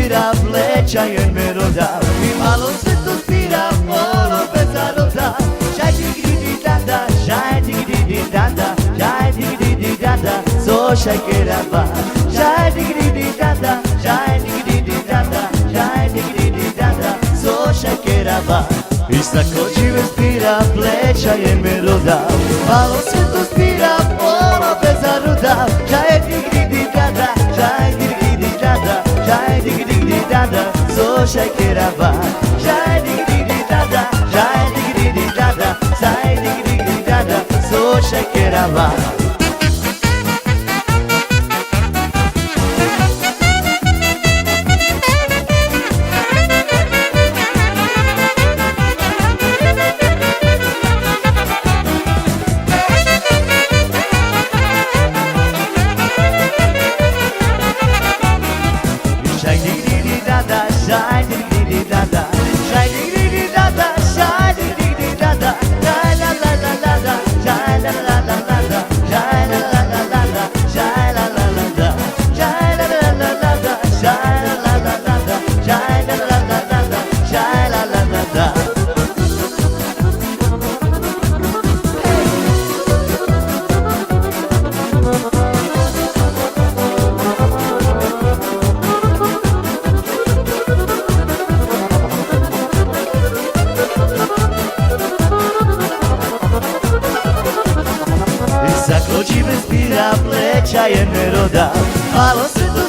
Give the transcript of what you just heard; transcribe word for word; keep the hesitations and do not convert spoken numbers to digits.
spira, pleća jen me roda. Mi palo sveto spira, poro pe zaroda. Šaj digi digi dada, šaj digi digi dada, šaj digi digi dada, so šaj kerava. Šaj digi digi dada, šaj digi digi dada, šaj digi digi dada, so šaj kerava. I sako džive spira, pleća jen me roda. Palo sveto spira, poro pe zaroda. Šaj digi digi dada, šaj digi digi dada, šaj digi digi dada, so šaj kerava. Šaj digi digi dada, šaj digi digi dada, šaj digi digi dada, so šaj kerava. Šaj digi digi dada, šaj digi digi dada, šaj digi digi dada, šaj digi digi dada, šaj la la la la da, šaj la la la la da, šaj la la la la da, šaj la la la da, šaj la la la la da, šaj la la la la da, šaj la la la la da, šaj la la la la da. I sako džive spira, pleća jen me roda. Palo sveto